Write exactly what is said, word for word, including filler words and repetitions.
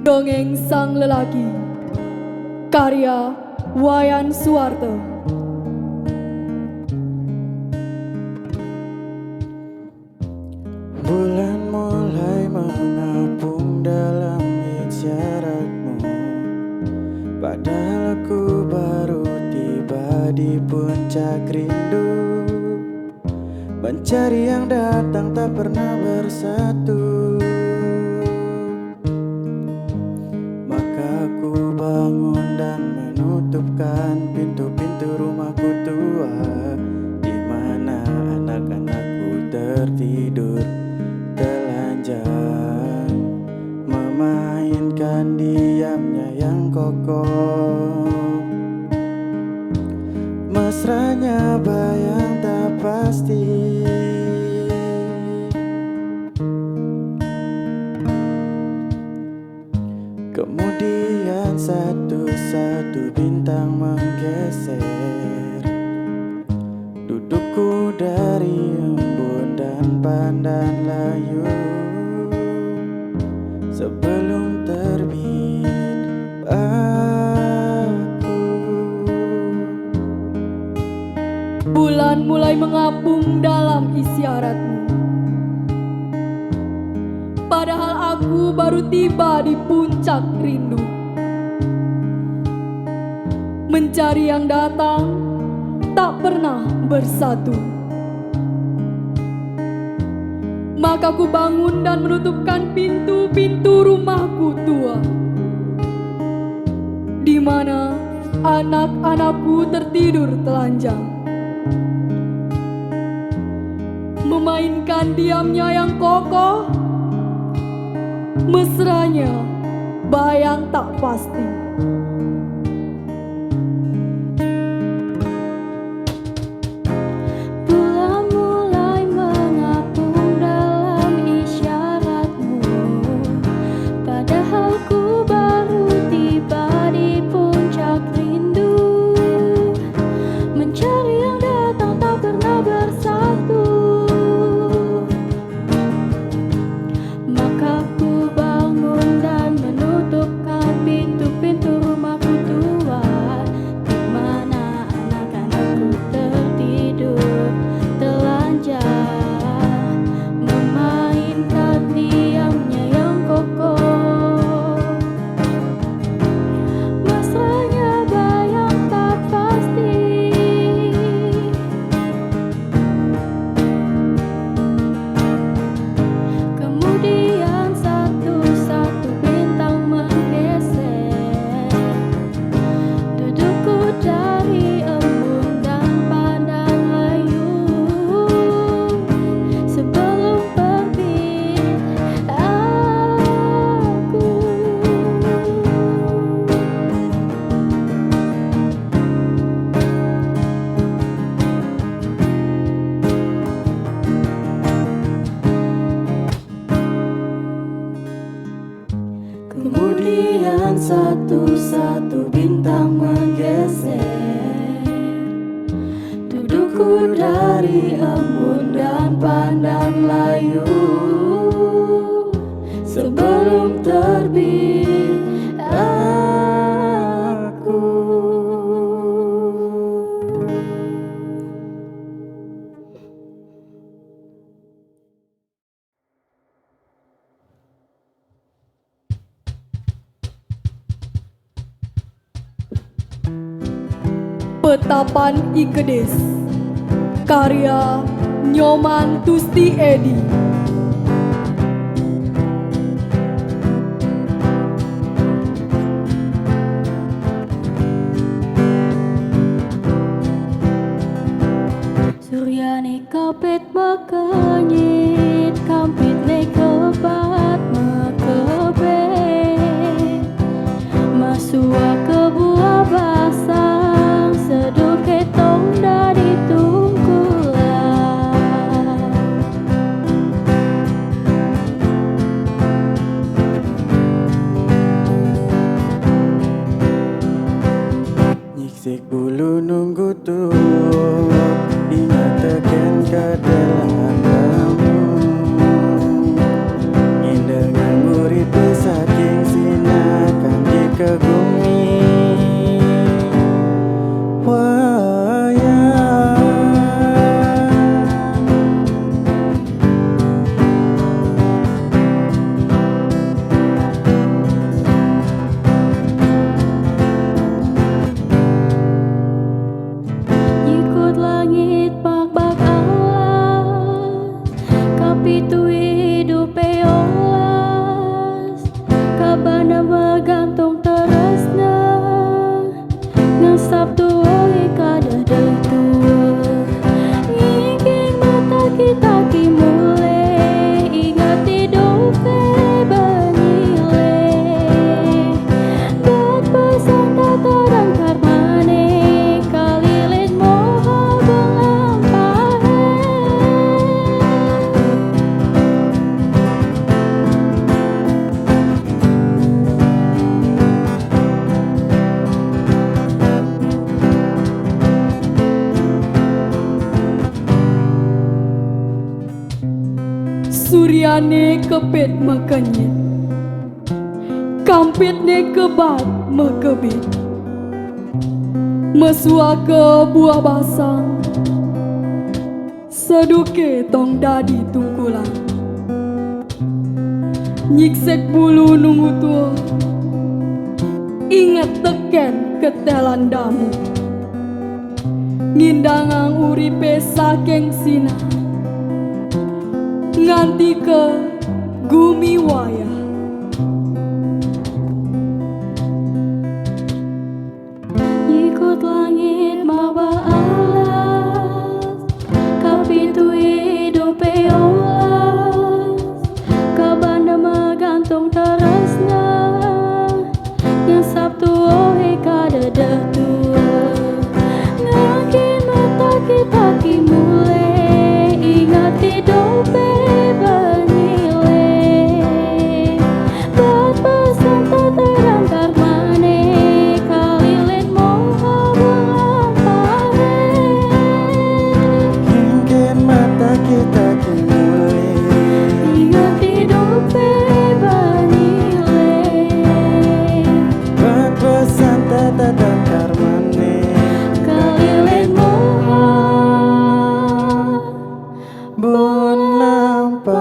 Dongeng Sang Lelaki, karya Wayan Suwarte. Bulan mulai mengapung dalam isyaratmu. Padahal ku baru tiba di puncak rindu, mencari yang datang tak pernah bersatu. Maka ku bangun dan menutupkan pintu-pintu rumahku tua, di mana anak-anakku tertidur telanjang, memainkan diamnya yang kokoh. Mesranya bayang tak pasti. Kemudian satu-satu bintang menggeser, dudukku dari embun dan pandan layu. Sebelum terbit aku. Bulan mulai mengapung dalam isyaratmu. Padahal aku baru tiba di puncak rindu, mencari yang datang tak pernah bersatu. Maka ku bangun dan menutupkan pintu-pintu rumahku tua, di mana anak-anakku tertidur telanjang, memainkan diamnya yang kokoh, mesranya bayang tak pasti. Bulan mulai mengapung dalam isyaratmu. Padahal ku baru tiba di puncak rindu, mencari yang datang tak pernah bersatu. Maka ku bangun dan menutupkan pintu-pintu rumahku tua, di mana anak-anakku tertidur telanjang, memainkan diamnya yang kokoh. Mesranya bayang tak pasti. Kemudian satu-satu bintang menggeser, dudukku dari embun dan pandan layu. Sebelum terbit aku. Kemudian satu-satu bintang menggeser, dudukku dari embun dan pandan layu. Sebelum terbit aku. Petapan I Kedis, karya Nyoman Tusti Edi. Suryane kapit makenyit, kampit ne kebat makebe. Masua ke buah basang, seduke tong dadi tungkulan. Nyiksik bulu nunggu tuo, ingat teken ketelan kamu. Pitu idup e olas, ka banda magantung tresna, ngan sab tuah i ka deh tuah. Ngingking mataki-taki mule, ingat idup e bani le. Bad pesan tata dan karmane, kalilin moha belampahe. Suryane kepit makenyit, kampitne kebat makebit, mesua ke buah basang, seduke tong dadi tungkulan. Nyiksik bulu nunggu tuah, ingat teken ketelan damu. Ngindangang uripe saking sinah, nganti ke gumi wayah. Nyikut langit maba alas, ka pitu idup e olas, ka banda magantung tresna, ngan sab tuah e ka deh tuah. Ngingking mataki-taki mule, ingat idup e bani le. Bad pesan tata dan karmane, kalilin moha belampahe. Ngingking mataki-taki mule, ingat idup e bani le. Bad pesan tata dan karmane, kalilin moha belampahe.